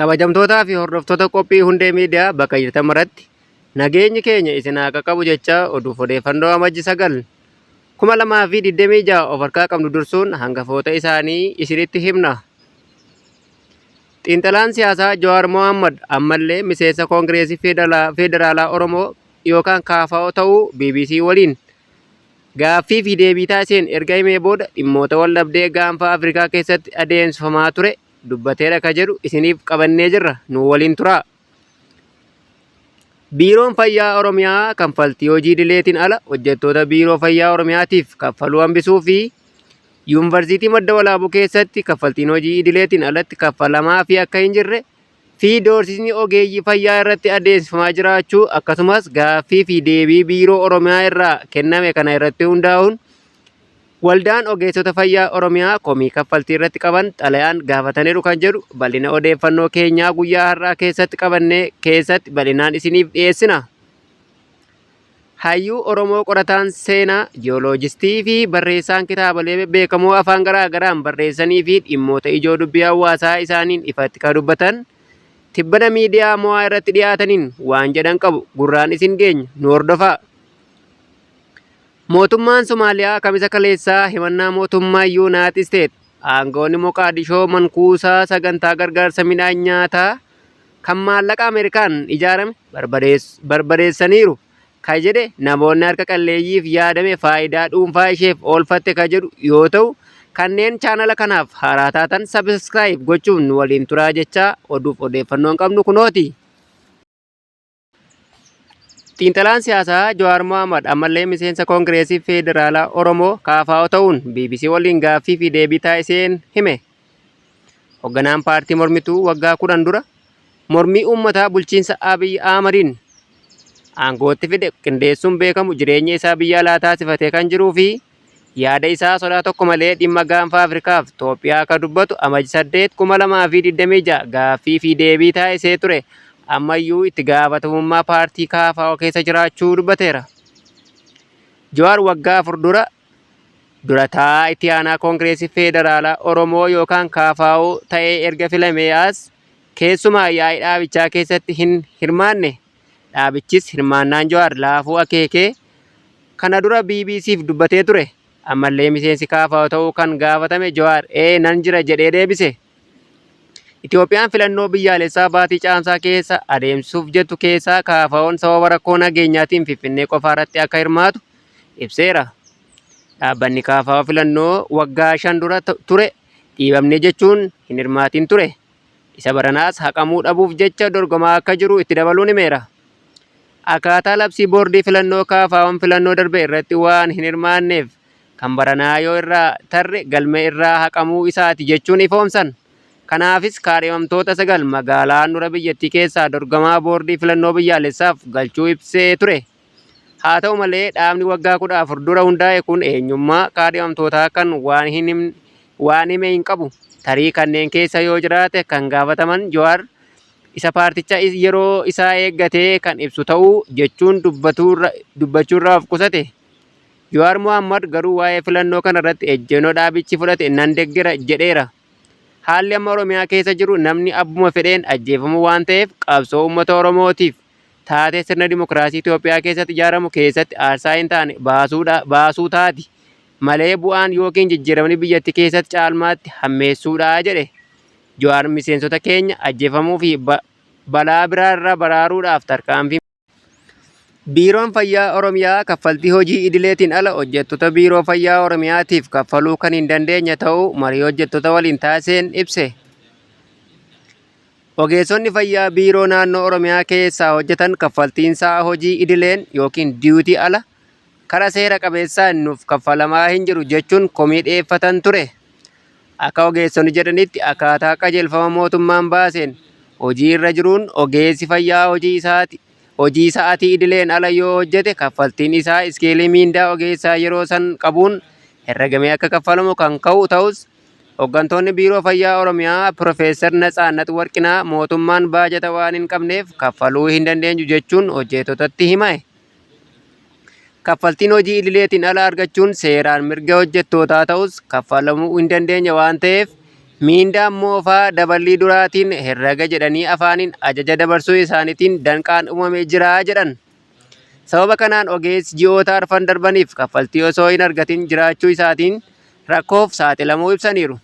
Kabajamtootaa fi hordoftoota qophii Hundee Miidiyaa bakka jirtan maratti nageenyi keenya isin haa qaqqabu jechaa oduuf odeeffannoo Amajji 9, 2026 of harkaa qabnu dursuun hangafoota isaanii isinitti himna. Xiinxalaan siyaasaa Jawaar Mohammad ammallee miseensa Koongireesii Federaalaa Oromoo yookaan KFO ta'uu bbc waliin gaaffii fi deebii taasiseen erga himee booda dhimmoota waldhabdee gaanfa Afrikaa keessatti adeemsifamaa ture dubbateera ka jedhu isiniif qabannee jirra nu waliin turaa. Biiroon Fayyaa Oromiyaa kanfaltii hojii idileetiin ala hojjettoota Biiroo Fayyaa Oromiyaatiif kaffaluu hambisuu fi Yuunvarsiitii Madda Walaabuu keessatti kaffaltiin hojii idileetiin alatti kaffalamaa fi akka hin jirre fi doorsisni ogeeyyii fayyaa irratti adeemsifamaa jiraachuu akkasumas gaaffii fi deebii Biiroo Oromiyaa irraa kenname kana irratti hundaa'uun Waldaan Ogeessota Fayyaa Oromiyaa komii kaffaltii irratti qaban xalayaan gaafataniiru kan jedhu bal'ina odeeffannoo keenyaa guyyaa har'aa keessatti qabannee keessatti bal'inaan isiniif dhiyeessina. Hayyuu Oromoo qorataan seenaa, ji'ooloojistii fi barreessaan kitaabolee bebbeekamoo afaan garaa garaan barreessanii fi dhimmoota ijoo dubbii hawaasaa isaaniin ifatti kan dubbatan tibbana miidiyaa mo'aa irratti dhiyaataniin waan jedhan qabu gurraan isin geenya nu hordofaa. Mootummaan Somaaliyaa Kamisa kaleessaa himannaa mootummaa Yuunaayitid Isteet aangawoonni Moqaadishoo mankuusaa sagantaa gargaarsa midhaan nyaataa kan maallaqa Ameerikaan ijaarame barbadeessaniiru ka jedhe namoonni harka qalleeyyiif yaadame faayidaa dhuunfaa isheef oolfatte ka jedhu yoo ta'u kanneen chaanala kanaaf haaraa taatan sabiskiraayib gochuun nu waliin turaa jechaa oduuf odeeffannoon qabnu kunooti. Xiinxalaan siyaasaa Jawaar Mohaammed ammallee miseensa Koongireesii Federaalaa Oromoo KFO ta'uun bbc waliin gaaffii fi deebii taasiseen hime. Hogganaan paartii mormituu waggaa 10 dura mormii uummataa bulchiinsa Abiy Ahmadiin aangootti fide qindeessuun beekamu jireenya isaa biyya alaa taasifatee kan jiruu fi Yaada isaa sodaa tokko malee dhimma Gaanfa Afrikaaf Toophiyaa akka dubbatu Amajji 8, 2026 gaaffii fi deebii taasisee ture ammayyuu itti gaafatamummaa paartii KFO keessa jiraachuu dubbateera. Jawaar waggaa 4 dura dura taa'aa itti aanaa Koongireesii Federaalaa Oromoo yookaan KFO ta'ee erga filamee as keessumaa yaa'ii dhaabichaa keessatti hin hirmaanne. Dhaabichis hirmaannaan Jawaar laafuu akeekee kana dura BBCf dubbatee ture. Ammallee miseensi KFO ta'uu kan gaafatame Jawaar ee nan jira jedhee deebise. Itoophiyaan filannoo biyyaalessaa baatii Caamsaa keessa adeemsisuuf jettu keessaa KFOn sababa rakkoo nageenyaatiin Finfinnee qofaarratti akka hirmaatu ibseera. Dhaabbanni KFO filannoo waggaa 5 dura ture dhiibamne jechuun hin hirmaatiin ture. Isa baranaas haqamuu dhabuuf jecha dorgomaa akka jiru itti dabaluun himeera. Akkaataa labsii boordii filannoo KFOn filannoo darbe irratti waan hin hirmaanneef kan baranaa yoo irraa tarre galmee irraa haqamuu isaati jechuun ifoomsan. Kanaafis kaadhimamtoota 9 magaalaa handhuura biyyattii keessaa dorgomaa boordii filannoo biyyaalessaaf galchuu ibsee ture. Haa ta'u malee dhaabni waggaa 14 dura hundaa'e kun eenyummaa kaadhimamtootaa kan waan hin waan hime hin qabu. Tarii kanneen keessa yoo jiraate kan gaafataman Jawaar isa paarticha yeroo isaa eeggatee kan ibsu ta'uu jechuun dubbachuurraa of qusate. Jawaar Mohaammad garuu waa'ee filannoo kanarratti ejjennoo dhaabichi fudhate nan deggera jedheera. Haalli amma Oromiyaa keessa jiru namni abbuma fedheen ajjeefamuu waan ta'eef qabsoo uummata Oromootiif taatee sirna dimokiraasii Itoophiyaa keessatti ijaaramu keessatti aarsaa hin taane baasuu taati malee bu'aan yookiin jijjiiramni biyyattii keessatti caalmaatti hammeessuudha jedhe. Jawaar miseensota keenya ajjeefamuu fi balaa biraa irraa baraaruudhaaf tarkaanfii Biiroon Fayyaa Oromiyaa kaffaltii hojii idileetiin ala hojjettoota Biiroo Fayyaa Oromiyaatiif kaffaluu kan hin dandeenye ta'uu marii hojjettoota waliin taasiseen ibse. Ogeessonni fayyaa Biiroo Naannoo Oromiyaa keessaa hojjetan kaffaltiin sa'a hojii idileen yookiin duty ala kara seera qabeessaan nuuf kaffalamaa hin jiru jechuun komii dhiyeeffatan ture. Akka ogeessonni jedhanitti akkaataa qajeelfama mootummaan baaseen hojii irra jiruun ogeessi fayyaa hojii isaati hojii sa'atii idileen ala yoo hojjete kaffaltiin isaa iskeelii miindaa ogeessaa yeroo san qabuun herregamee akka kaffalamu kan ka'u ta'us hoggantoonni Biiroo Fayyaa Oromiyaa Pirofeesar Natsaannat Warqinaa mootummaan baajata waan hin qabneef kaffaluu hin dandeenyu jechuun hojjeetotatti himame. Kaffaltiin hojii idileetiin ala argachuun seeraan mirga hojjettootaa ta'us kaffalamuu hin dandeenye waan ta'eef Miindaan moofaa daballii duraatiin herrega jedhanii afaaniin ajaja dabarsuu isaaniitiin danqaan uumamee jira jedhan. Sababa kanaan ogeessi ji'oota arfan darbaniif kaffaltii osoo hin argatin jiraachuu isaatiin rakkoof saaxilamuu ibsaniiru.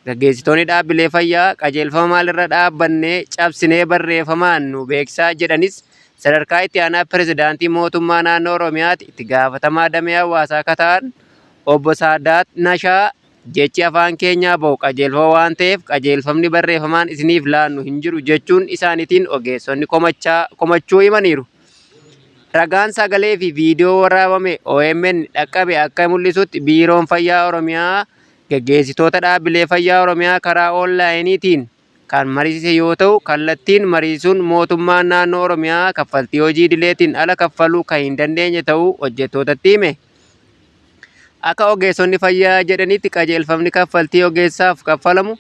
Gaggeessitoonni dhaabbilee fayyaa qajeelfama maalirra dhaabbannee cabsinee barreeffamaan nu beeksisaa jedhanis sadarkaa itti aanaa pirezidaantii mootummaa naannoo Oromiyaatti itti gaafatamaa damee hawaasaa akka ta'an obbo Saadaat Nashaa jechi afaan keenyaa bahu qajeelfama waan ta'eef qajeelfamni barreeffamaan isiniif laannu hin jiru jechuun isaaniitiin ogeessonni komachuu himaniiru. Ragaan sagalee fi viidiyoo waraabame OMN dhaqqabe akka mul'isutti Biiroon Fayyaa Oromiyaa gaggeessitoota dhaabbilee fayyaa Oromiyaa karaa oonlaayiniitiin kan mariisise yoo ta'u, kallattiin mariisuun mootummaan naannoo Oromiyaa kaffaltii hojii idileetiin ala kaffaluu kan hin dandeenye ta'uu hojjettootatti hime. Akka ogeessonni fayyaa jedhanitti qajeelfamni kaffaltii ogeessaaf kaffalamu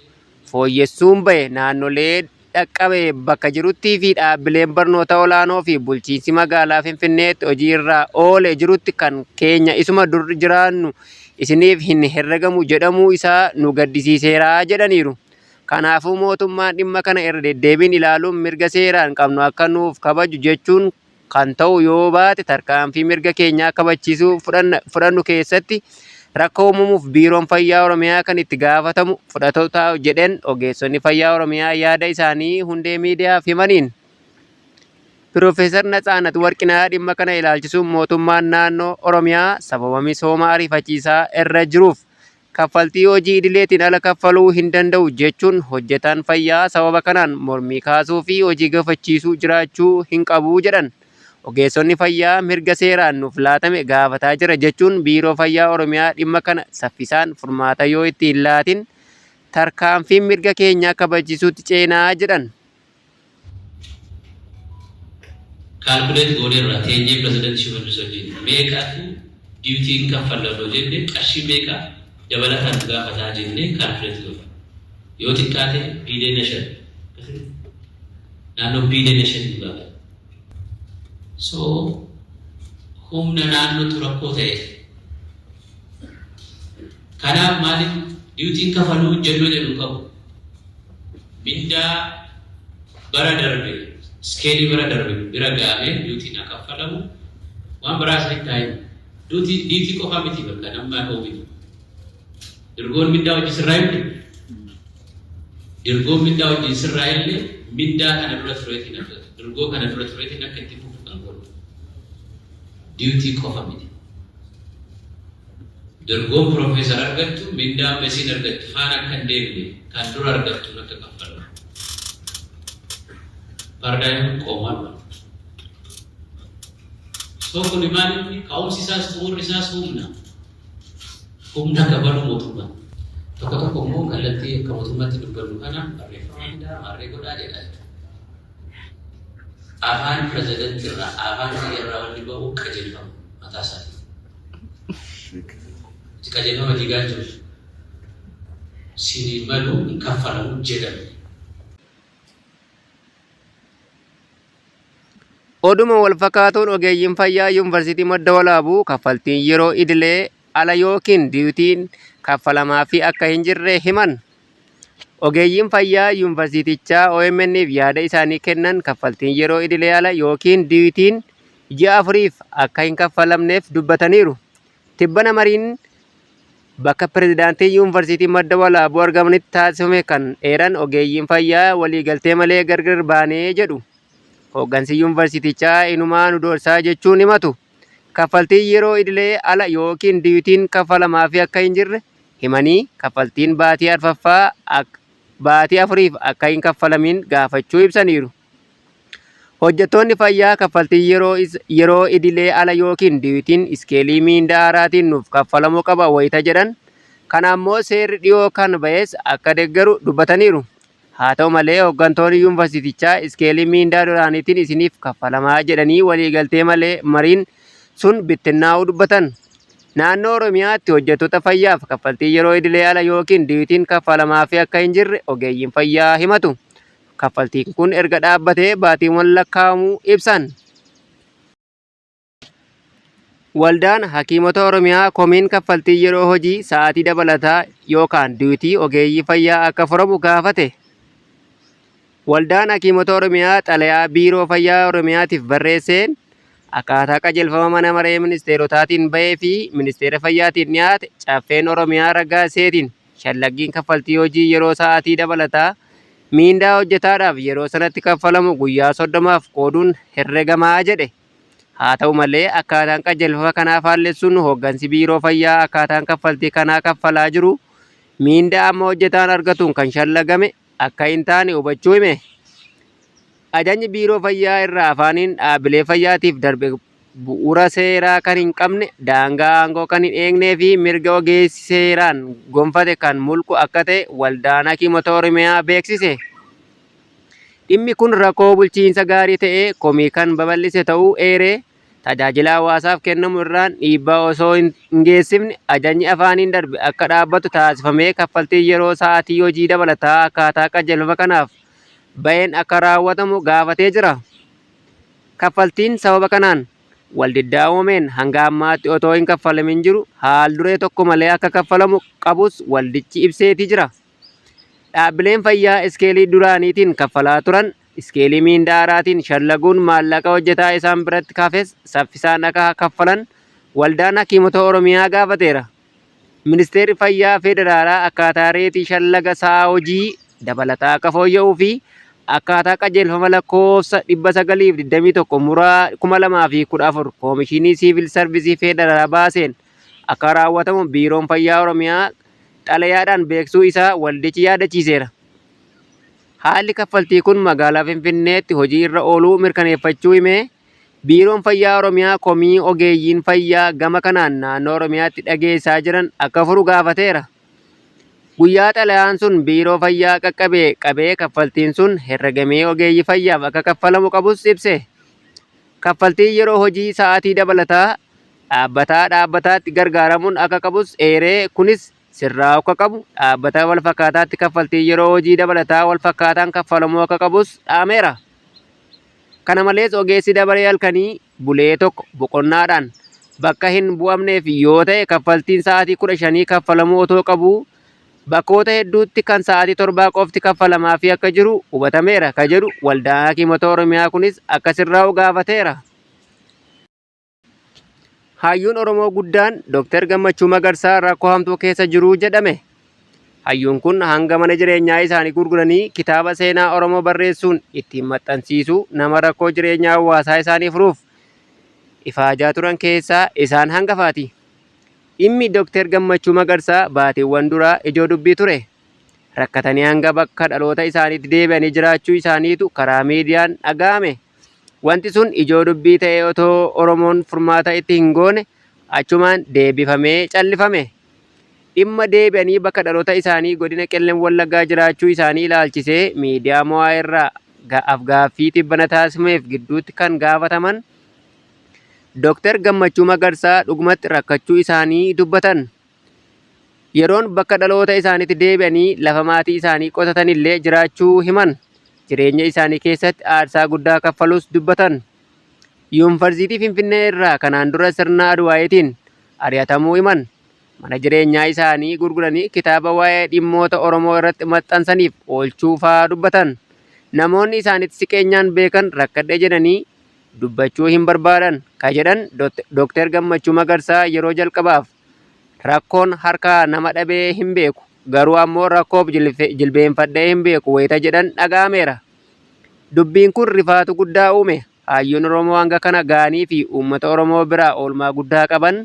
fooyyessuun bahe naannolee dhaqqabe bakka jiruttii fi dhaabbileen barnoota olaanoo fi bulchiinsi magaalaa Finfinneetti hojii irraa oole jirutti kan keenya isuma dur jiraannu isiniif hin herregamu jedhamuu isaa nu gaddisiiseera jedhaniiru. Kanaafuu mootummaan dhimma kana irra deddeebiin ilaaluun mirga seeraan qabnu akka nuuf kabaju jechuun kan ta'u yoo baate tarkaanfii mirga keenyaa kabachiisuu fudhannu keessatti rakkoo uumamuuf Biiroon Fayyaa Oromiyaa kan itti gaafatamu fudhatu ta'a jedhan ogeessonni fayyaa Oromiyaa yaada isaanii Hundee Miidiyaaf himaniin. Piroofeesar Natsaannat Warqinaa dhimma kana ilaalchisuun mootummaan naannoo Oromiyaa sababa misooma ariifachiisaa irra jiruuf kaffaltii hojii idileetiin ala kaffaluu hin danda'u jechuun hojjetaan fayyaa sababa kanaan mormii kaasuu fi hojii gafachiisuu jiraachuu hin qabu jedhan. Ogeessonni fayyaa mirga seeraan nuuf laatame gaafataa jira jechuun Biiroo Fayyaa Oromiyaa dhimma kana saffisaan furmaata yoo itti hin laatin tarkaanfiin mirga keenyaa kabachiisuutti ceenaa jedhan. Calculate gooneerra teenyee President Shimallis wajjin meeqatu duty hin kaffalla odoo jenne qarshii meeqa dabalataan nu gaafataa jennee calculate goone. Yoo xiqqaate biiliyoona 5 naannoo biiliyoona 5 nu gaafata. So humna naannootu rakkoo ta'e. Kanaaf maaliif duty kafaluu jennoo jedhu hin qabu. Mindaa bara darbe iskeelii bara darbe bira ga'amee duutiin haa kaffalamu. Waan biraa isinitti haa himu. Duutii diitii qofaa miti bakka namni dhoowwinu. Dirgoon mindaa hojii sirraa himne. Dirgoon mindaa hojii sirraa illee mindaa kana dura tureetiin akka dirgoo kana dura tureetiin akka itti fufu kan godhu. Diitii qofa miti. Dorgoon Piroofeesar argattu mindaa amma isiin argattu faana akka hin deemne kan dura argattuun akka kaffalamu. Paradigm qoomaan wal. So kuni maal inni ka'umsi isaas xumurri isaas humna. Humna kabaluu mootummaa. Tokko tokko immoo kallattii akka mootummaatti dubbannu kana barreeffama fidaa maarree godhaa jedha jechuudha. Afaan pirezidantii irraa afaan kiyya irraa wanni ba'u qajeelfama mataa isaatiin. Qajeelfama diigaa jiru. Sinii malu hin kaffalamu jedhame. Oduma walfakaatuun ogeeyyiin fayyaa Yuunvarsiitii Madda Walaabuu kaffaltiin yeroo idilee ala yookiin diyuutiin kaffalamaafii akka hin jirre himan. Ogeeyyiin fayyaa yuunvarsiitichaa OMN'f yaada isaanii kennan kaffaltiin yeroo idilee ala yookiin diyuutiin ji'a afuriif akka hin kaffalamneef dubbataniiru. Tibbana mariin bakka pirezidaantiin yuunvarsiitii Madda Walaabuu argamanitti taasifame kan eeran ogeeyyiin fayyaa waliigaltee malee gargar baanee jedhu. Hooggansi yuunvarsiitichaa inumaa nu doorsaa jechuun himatu. Kaffaltiin yeroo idilee ala yookiin diyuutiin kaffalamaafii akka hin jirre himanii, kaffaltiin baatii arfaffaa baatii afuriif akka hin kaffalamiin gaafachuu ibsaniiru. Hojjettoonni fayyaa kaffaltiin yeroo yeroo idilee ala yookiin diyuutiin iskeelii miindaa haaraatiin nuuf kaffalamuu qaba wayita jedhan, kana ammoo seerri dhiyoo kan bahes akka deggeru dubbataniiru. Haa ta'u malee hoggantoonni yuunvarsiitichaa iskeelii miindaa duraaniitiin isiniif kaffalamaa jedhanii waliigaltee malee mariin sun bittinnaa'uu dubbatan. Naannoo Oromiyaatti hojjettoota fayyaaf kaffaltiin yeroo idilee ala yookiin diyuutiin kaffalamaafii akka hin jirre ogeeyyiin fayyaa himatu. Kaffaltiin kun erga dhaabbatee baatiiwwan lakkaa'amuu ibsan. Waldaan Hakiimota Oromiyaa komiin kaffaltii yeroo hojii sa'aatii dabalataa yookaan duutii ogeeyyii fayyaa akka furamu gaafate. Waldaan Hakiimota Oromiyaa xalayaa Biiroo Fayyaa Oromiyaatiif barreesseen akkaataa qajeelfama mana maree ministeerotaatiin bahee fi ministeera fayyaatiin dhiyaate caffeen Oromiyaa raggaasiseetiin shallaggiin kaffaltii hojii yeroo sa'aatii dabalataa miindaa hojjetaadhaaf yeroo sanatti kaffalamu guyyaa 30f qooduun herregamaa jedhe. Haa ta'u malee akkaataan qajeelfama kanaa faallessuun hooggansi Biiroo Fayyaa akkaataan kaffaltii kanaa kaffalaa jiru miindaa amma hojjetaan argatuun kan shallagame akka hin taane hubachuu hime. Ajajni Biiroo Fayyaa irraa afaaniin dhaabbilee fayyaatiif darbe bu'uura seeraa kan hin qabne, daangaa aangoo kan hin eegnee fi mirga ogeessi seeraan gonfate kan mulqu akka ta'e Waldaan Hakiimota Oromiyaa beeksise. Dhimmi kun rakkoo bulchiinsa gaarii ta'ee komii kan babal'ise ta'uu eeree, tajaajila hawaasaaf kennamu irraan dhiibbaa osoo hin geessifne ajajni afaaniin darbe akka dhaabbatu taasifamee kaffaltiin yeroo sa'aatii hojii dabalataa akkaataa qajeelfama kanaaf baheen akka raawwatamu gaafatee jira. Kaffaltiin sababa kanaan waldiddaa uumameen hanga ammaatti otoo hin kaffalamin jiru haal duree tokko malee akka kaffalamu qabus waldichi ibseetii jira. Dhaabbileen fayyaa iskeelii duraaniitiin kaffalaa turan iskeelii miindaa haaraatiin shallaguun maallaqa hojjetaa isaan biratti hafes saffisaan akka kaffalan Waldaan Hakiimota Oromiyaa gaafateera. Ministeerri Fayyaa Federaalaa akkaataa reetii shallaga sa'a hojii dabalataa akka fooyya'uu fi akkaataa qajeelfama lakkoofsa 921 muraa 2014 Koomishinii Siivil Sarvisii Federaalaa baaseen akka raawwatamu Biiroon Fayyaa Oromiyaa xalayaadhaan beeksisuu isaa waldichi yaadachiiseera. Haalli kaffaltii kun magaalaa Finfinneetti hojii irra ooluu mirkaneeffachuu himee, Biiroon Fayyaa Oromiyaa komii ogeeyyiin fayyaa gama kanaan naannoo Oromiyaatti dhageessisaa jiran akka furu gaafateera. Guyyaa xalayaan sun Biiroo Fayyaa qaqqabee qabee kaffaltiin sun herregamee ogeeyyii fayyaaf akka kaffalamu qabus ibse. Kaffaltiin yeroo hojii sa'aatii dabalataa dhaabbataa dhaabbataatti gargaaramuun akka qabus eeree, kunis sirraa'uu akka qabu, dhaabbata walfakkaataatti kaffaltiin yeroo hojii dabalataa walfakkaataan kaffalamuu akka qabus dhaameera. Kana malees ogeessi dabaree halkanii bulee tokko boqonnaadhaan bakka hin bu'amneef yoo ta'e kaffaltiin sa'aatii 15 kaffalamuu otoo qabuu bakkoota hedduutti kan sa'aatii torbaa qofti kaffalamaafii akka jiru hubatameera ka jedhu Waldaan Hakiimota Oromiyaa kunis akka sirraa'u gaafateera. Hayyuun Oromoo guddaan Dr. Gammachuu Magarsaa rakkoo hamtuu keessa jiru jedhame. Hayyuun kun hanga mana jireenyaa isaanii gurguranii kitaaba seenaa Oromoo barreessuun ittiin maxxansiisuu nama rakkoo jireenyaa hawaasaa isaanii furuuf ifaajaa turan keessaa isaan hangafaati. Dhimmi Dr. Gammachuu Magarsaa baatiiwwan duraa ijoo dubbii ture. Rakkatanii hanga bakka dhaloota isaaniitti deebi'anii jiraachuu isaaniitu karaa miidiyaan dhaga'ame. Wanti sun ijoo dubbii ta'ee otoo Oromoon furmaata itti hin goone achumaan deebifamee callifame. Dhimma deebi'anii bakka dhaloota isaanii godina Qellem Wallaggaa jiraachuu isaanii ilaalchisee miidiyaa mo'aa irraa afgaaffii tibbana taasifameef gidduutti kan gaafataman Dr. Gammachuu Magarsaa dhugumatti rakkachuu isaanii dubbatan. Yeroon bakka dhaloota isaaniitti deebi'anii lafa maatii isaanii qotatanillee jiraachuu himan. Jireenya isaanii keessatti aarsaa guddaa kaffaluus dubbatan. Yuunvarsiitii Finfinnee irraa kanaan dura sirna Adwaayitiin ari'atamuu himan. Mana jireenyaa isaanii gurguranii kitaaba waa'ee dhimmoota Oromoo irratti maxxansaniif oolchuu fa'aa dubbatan. Namoonni isaanitti siqeenyaan beekan rakkadhe jedhanii dubbachuu hin barbaadan ka jedhan Dr. Gammachuu Magarsaa yeroo jalqabaaf rakkoon harkaa nama dhabee hin beeku garuu ammoo rakkoof jilbeenfadhee hin beeku wayita jedhan dhaga'ameera. Dubbiin kun rifaatu guddaa uume. Hayyuun Oromoo hanga kana ga'anii fi uummata Oromoo biraa oolmaa guddaa qaban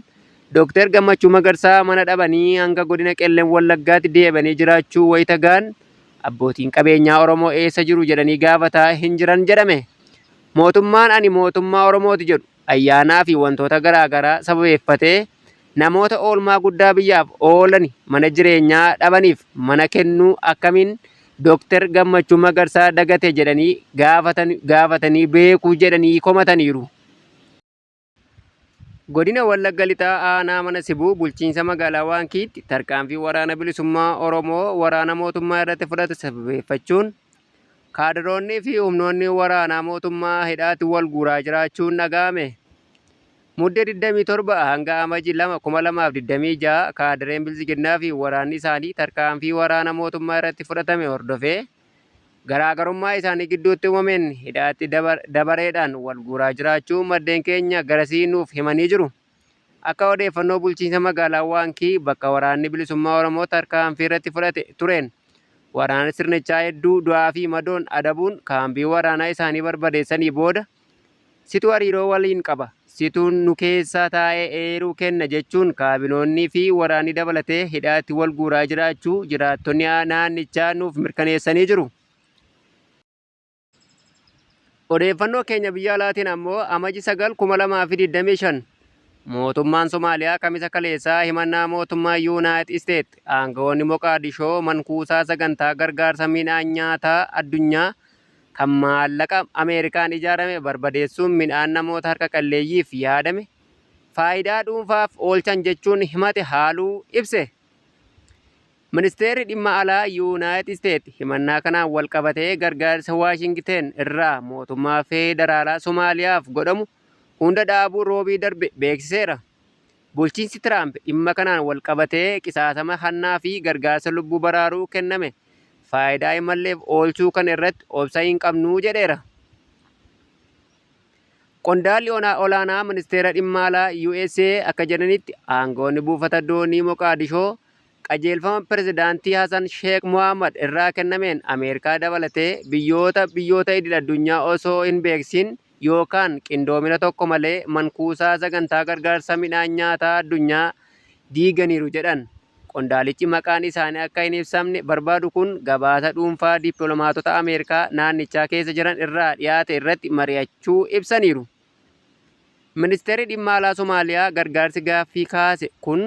Dr. Gammachuu Magarsaa mana dhabanii hanga godina Qellem Wallaggaatti deebi'anii jiraachuu wayita ga'an abbootiin qabeenyaa Oromoo eessa jiru jedhanii gaafataa hin jiran jedhame. Mootummaan ani mootummaa Oromooti jedhu ayyaanaa fi wantoota garaa garaa sababeeffatee namoota oolmaa guddaa biyyaaf oolani mana jireenyaa dhabaniif mana kennuu akkamiin Dooktar Gammachuu Magarsaa dagate jedhanii gaafatanii beekuu jedhanii komataniiru. Godina Wallagga Lixaa Aanaa Mana Sibuu bulchiinsa magaalaa Waankiitti tarkaanfii Waraana Bilisummaa Oromoo waraana mootummaa irratti fudhate sababeeffachuun kaadiroonnii fi humnoonni waraanaa mootummaa hidhaatti wal guuraa jiraachuun dhaga'ame. Muddee 27 hanga Amajji 2, 2026 kaadireen Biltsiginnaa fi waraanni isaanii tarkaanfii waraana mootummaa irratti fudhatame hordofee garaagarummaa isaanii gidduutti uumameen hidhaatti dabareedhaan wal guuraa jiraachuu maddeen keenya garasii nuuf himanii jiru. Akka odeeffannoo bulchiinsa magaalaa Waankii bakka waraanni bilisummaa Oromoo tarkaanfii irratti fudhate tureen waraana sirnichaa hedduu du'aa fi madoon adabuun kaambii waraanaa isaanii barbadeessanii booda Situ hariiroo waliin qaba, situ nu keessa taa'ee eeruu kenna jechuun kaabinoonnii fi waraanni dabalatee hidhaatti wal guuraa jiraachuu jiraattonni naannichaa nuuf mirkaneessanii jiru. Odeeffannoo keenya biyya alaatiin ammoo Amaji 9, 2025 mootummaan Somaaliyaa Kamisa kaleessaa himannaa mootummaa Yuunaayitid Isteet aangawoonni Moqaadishoo man-kuusaa sagantaa gargaarsa midhaan nyaataa addunyaa kan maallaqa Ameerikaan ijaarame barbadeessuun midhaan namoota harka qalleeyyiif yaadame faayidaa dhuunfaaf oolchan jechuun himate haaluu ibse. Ministeerri Dhimma Alaa Yuunaayitid Isteet himannaa kanaan walqabatee gargaarsa Waashingiten irraa mootummaa feedaraalaa Somaaliyaaf godhamu hunda dhaabuu Roobii darbe beeksiseera. Bulchiinsi Tiraamp dhimma kanaan walqabatee qisaasama hannaa fi gargaarsa lubbuu baraaruu kenname faayidaa hin malleef oolchuu kana irratti obsa hin qabnu jedheera. Qondaalli olaanaa Ministeera Dhimma Alaa USA akka jedhanitti aangawoonni buufata doonii Moqaadishoo qajeelfama Pirezidaantii Hasan Sheek Mohaammad irraa kennameen Ameerikaa dabalatee biyyoota biyyoota idil-addunyaa osoo hin beeksisin yookaan qindoomina tokko malee man-kuusaa sagantaa gargaarsa midhaan nyaataa addunyaa diiganiiru jedhan. Qondaalichi maqaan isaanii akka hin ibsamne barbaadu kun gabaasa dhuunfaa dippiloomaatota Ameerikaa naannichaa keessa jiran irraa dhiyaate irratti mari'achuu ibsaniiru. Ministeerri Dhimma Alaa Somaaliyaa gargaarsi gaaffii kaase kun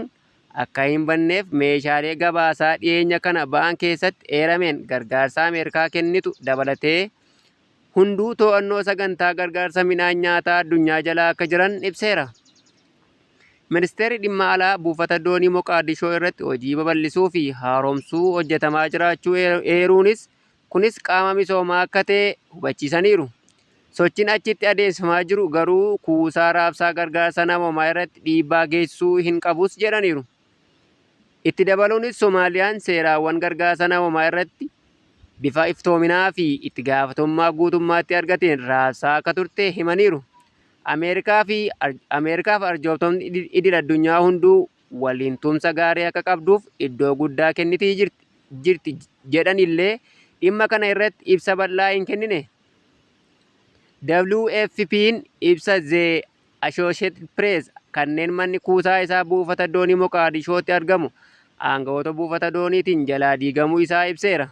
akka hin banneef meeshaalee gabaasaa dhiyeenya kana ba'an keessatti eerameen gargaarsa Ameerikaa kennitu dabalatee hunduu to'annoo sagantaa gargaarsa midhaan nyaataa addunyaa jala akka jiran ibseera. Ministeerri Dhimma Alaa buufata doonii Moqaadishoo irratti hojii babal'isuu fi haaromsuu hojjetamaa jiraachuu eeruunis kunis qaama misoomaa akka ta'e hubachiisaniiru. Sochiin achitti adeemsifamaa jiru garuu kuusaa raabsaa gargaarsa namoomaa irratti dhiibbaa geessisuu hin qabus jedhaniiru. Itti dabaluunis Somaaliyaan seeraawwan gargaarsa namoomaa irratti bifa iftoominaa fi itti gaafatamummaa guutummaatti argateen raabsaa akka turte himaniiru. Ameerikaa fi Ameerikaaf arjoomtonni idil addunyaa hunduu waliin tumsa gaarii akka qabduuf iddoo guddaa kennitii jirti jedhanillee dhimma kana irratti ibsa bal'aa hin kennine. WFP'n ibsa The Associated Press kanneen manni kuusaa isaa buufata doonii Moqaadishootti argamu aangawoota buufata dooniitiin jalaa diigamuu isaa ibseera.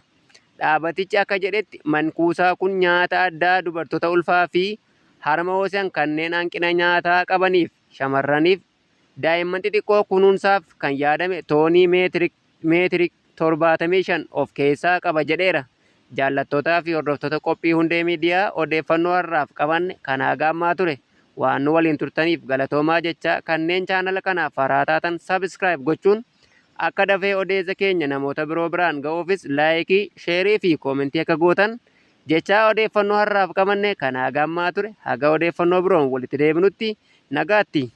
Dhaabbatichi akka jedhetti man-kuusaa kun nyaata addaa dubartoota ulfaa fi harma hoosisan kanneen hanqina nyaataa qabaniif, shamarraniif, daa'imman xixiqqoo kunuunsaaf kan yaadame toonii meetirik meetirik 75 of keessaa qaba jedheera. Jaallattootaa fi hordoftoota qophii Hundee Miidiyaa odeeffannoo har'aaf qabanne kan haga ammaa ture. Waan nu waliin turtaniif galatoomaa jechaa kanneen chaanala kanaaf haaraa taatan subscribe gochuun akka dafee odeessa keenya namoota biroo biraan ga'uufis laayikii, sheerii fi koomentii akka gootan jechaa odeeffannoo har'aaf qabanne kan haga ammaa ture. Haga odeeffannoo biroon walitti deebinutti nagaatti.